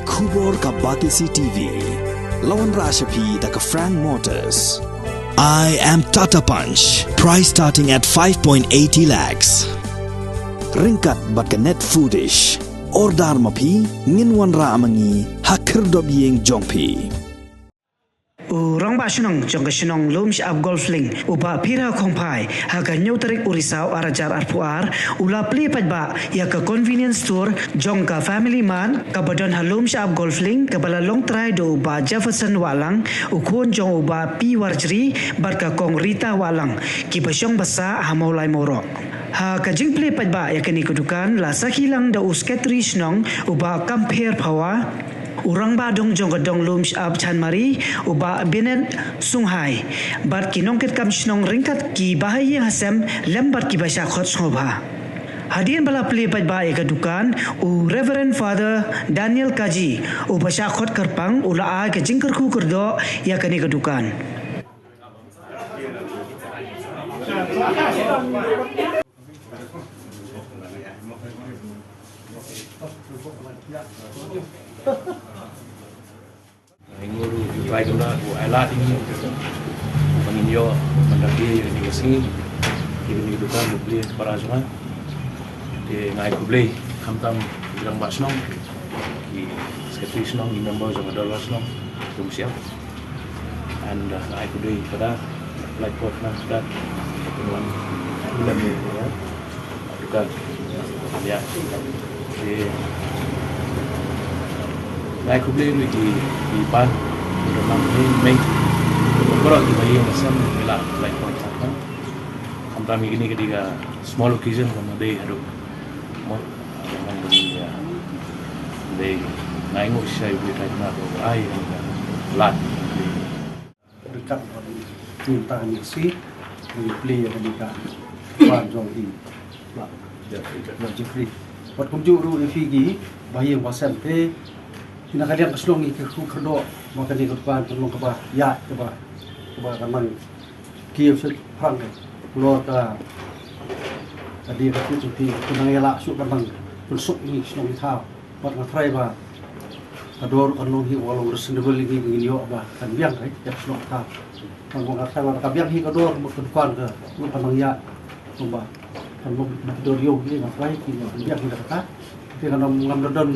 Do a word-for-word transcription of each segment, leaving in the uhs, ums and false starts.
Khubor ka Batesi T V. La wanrah sha phi da ka Frank Motors. I am Tata Punch. Price starting at five point eighty lakhs. Ryngkat bad ka Net Foodish. Order ma phi, ngin wanrah ma ngi ha khyrdop ïing jong phi. U Rangbah Shnong jong ka shnong Lumshyiap Golf Link, u Bah Phira Khongphai, ha ka hynñiew tarik u Risaw ar hajar arphew ar, u la plie paidbah ïa ka convenience store jong ka Family Mart kaba don ha Lumshyiap Golf Link, kaba la long trai da u Bah Jefferson Wahlang, u khun jong u Bah P Warjri bad ka Kong Rita Wahlang, kiba shong basa ha Mawlai Mawroh. Ha ka jingplie paidbah ïa kane ka dukan la sakhi lang da u Secretary Shnong, u Bah Kampher Phawa, u Rangbah Dong jong ka Dong Lumshyiap Chanmari, u Bah Bennett Sunghai, bad ki nongkitkam shnong ryngkat ki bahaïing hasem lem bad kiba shah khot sngewbha. Hadien ba la plie paidbah ïa ka dukan, u Reverend Father Daniel Kaji, uba shah khot kyrpang, u la ai ka jingkyrkhu kyrdoh ïa kane ka dukan. Ngi ruh ngi try kumta, u ai lad ïa ngi ba ngin ïoh ban da plie ïa kane ka sngi, ïa kane ka dukan ba plie para jong nga. Te nga ai khublei khamtam ki rangbah shnong, ki secretary shnong, ki member jong ka dorbar shnong, jong Siap. And, uh, nga ai khublei ïa ka da, Lait Port na ka da, ka pynwan lem ïa ka dukan. Ïa. Te nga ai khublei ruh ïa ki, ki pan, ki don lang mei mei. Baroh kiba ïeng ba sem, ki la Lait Port na ka da. Khamtam ïa kine ki dei ka small occasion, khamtam dei haduh. Mo, khamtam dei, ïa. Dei, nga ai nguh shisha ïa U Blei Trai Kynrad ba u ai ïa ka lad. Ryngkat bad mynta kane ka sngi, ngi plie ïa kane ka dukan jong i Bah Jeffrey. Bad kumjuh ruh ïa phi ki bahaïing bahasem te, na ka liang ka shnong ngi kyrkhu kyrdoh ba kane ka dukan kan long kaba ïaid, kaba, kaba kan nang kiew shaphrang, halor ka, ka dei ka put jong phi, kan nang ïalah shuh, kan nang pynsuk ïa ngi ki shnong ki thaw. Bad nga tharai ba ka dor kan long hi, ka long reasonable ïa ngi ba ngin ïoh ba kan biang, eh, ïa ka shnong ka thaw. Bad nga tharai ba ka biang hi ka dor, mut ka dukan ka, mut kan nang ïaid, kumba kan long ki dor ïew hi, nga tharai ki, kan biang hi da kata. Te ngam, ngam da don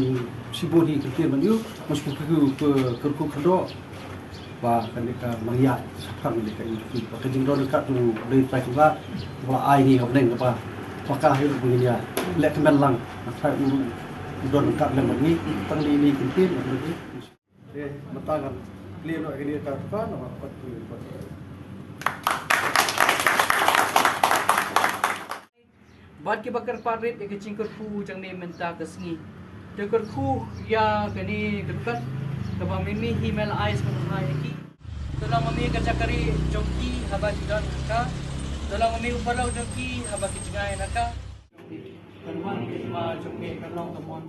shibun hi ki ktien ban ïoh, nga shu kyrkhu, kyrkhu kyrdoh ba kane ka nang ïaid shaphrang kane ka industri. Ba ka jingdon ryngkat jong U Blei Trai Kynrad ba la ai ngi ha bneng kaba paka hi ruh ba ngin ïa leh kmen lang. Nga tharai u ruh u don ryngkat lem bad ngi tang ine i kyntien. Te mynta ngan plie noh ïa kane ka dukan, ngan pat plie noh. Bad kiba kyrpad rit ïa ka jingkyrkhu jong ne mynta ka sngi. Te kyrkhu ïa kane ka dukan kaba mimi hi me la ai sngewbha ïa ki. To long mimi ka jakarie jong ki haba ki don ha ka. To long mimi u paralok jong ki haba ki jngai na ka. Kan wan ki ma jong me kan long ka mon.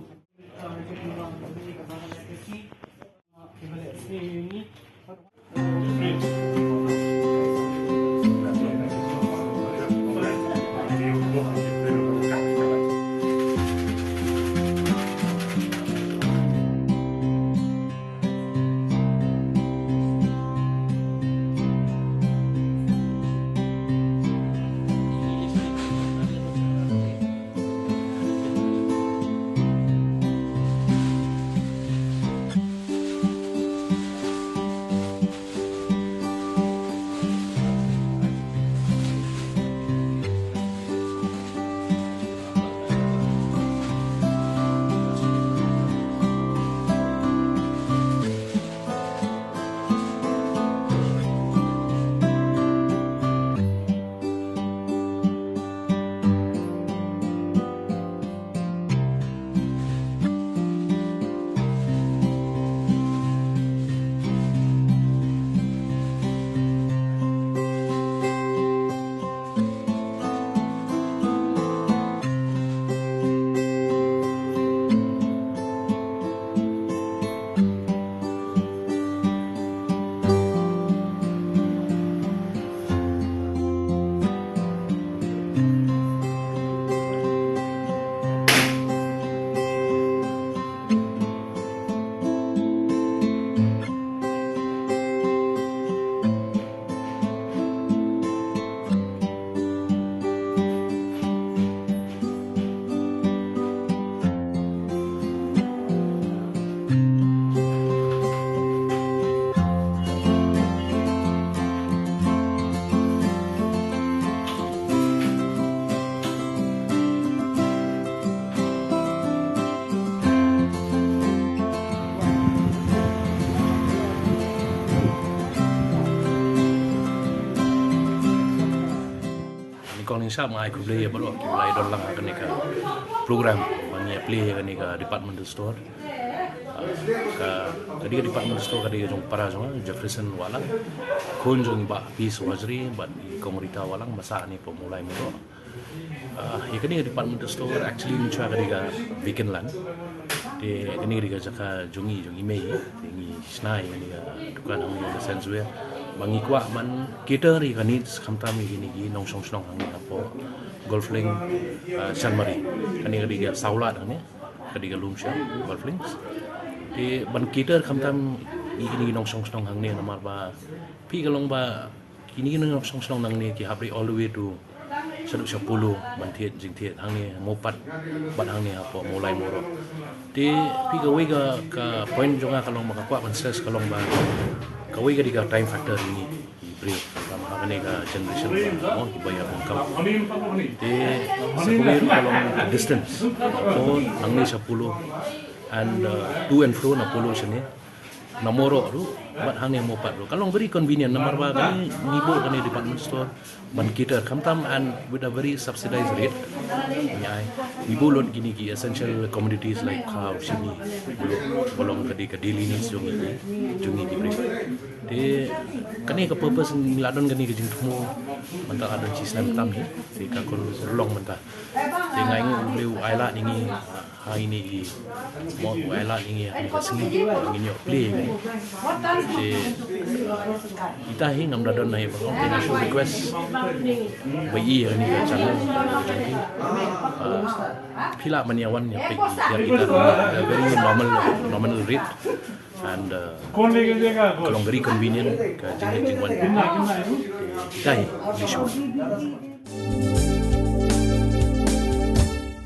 Kan long mimi ka balang ïa ki. Shah ma ai khublei ïa baroh ki ba la don lang ha kane ka program ba ngi ïa plie ïa kane ka departmental store. Ah, ka, ka dei ka departmental store ka dei ka jong para jong nga, Jefferson Wahlang, khun jong i Bah P Suhajri bad i Kong Rita Wahlang ba sah hangne hapoh Mawlai Mawroh. Ah, ïa kane ka departmental store actually mynshwa ka dei ka vacant land. Te kane ka dei ka jaka jong i, jong i mei. Te ngi shna ïa kane ka dukan hangne in the sense where ba ngi kwah ban cater ïa ka needs khamtam ïa kine ki nongshong shnong hangne hapoh Golf Link, ah, Chanmari. Kane ka dei ka sawlad hangne, ka dei ka lum sha Golf Links. Te ban cater khamtam ïa kine ki nongshong shnong hangne namar ba phi ka long ba kine ki nongshong shnong nangne ki hap ri all the way to shaduh sha Polo ban thied jingthied hangne Mawpat bad hangne hapoh Mawlai Mawroh. Te phi kawei ka, ka point jong nga ka long ba ka kwah ban stress ka long ba kawei ka dei ka time factor ïa ngi ki briew. Ka ma ha kane ka generation ba mo ki ba ïa bun kam. Te sa kawei ruh ka long ka distance. Hapoh nangne sha Polo and, uh, to and fro na Polo shane. Na Mawroh ruh bad hangne Mawpat ruh ka long very convenient namar ba kane ngi buh kane department store ban cater khamtam and with a very subsidized rate. Ngi ai, ngi buh lut kine ki essential commodities like khau, shini, buh lut ba long ka dei ka daily needs jong ngi, jong ngi ki briew. Te kane ka purpose ngi la don kane ka jingthmu mynta la don shi snem tam hi. Te ka kon long mynta. Te nga ainguh U Blei u ailad ïa ngi ha ine i, mo u ailad ïa ngi ha kane ka sngi ngin ïoh plie. Te ita hi ngam da don na hi ba ong, te nga shu request ba ïa kane ka channel, ah, phi lah ban ïa wan ïa peit ïa ita, a very normal, nominal rate and, uh, ka long very convenient ka jing, jingwan. Te ita hi, issue.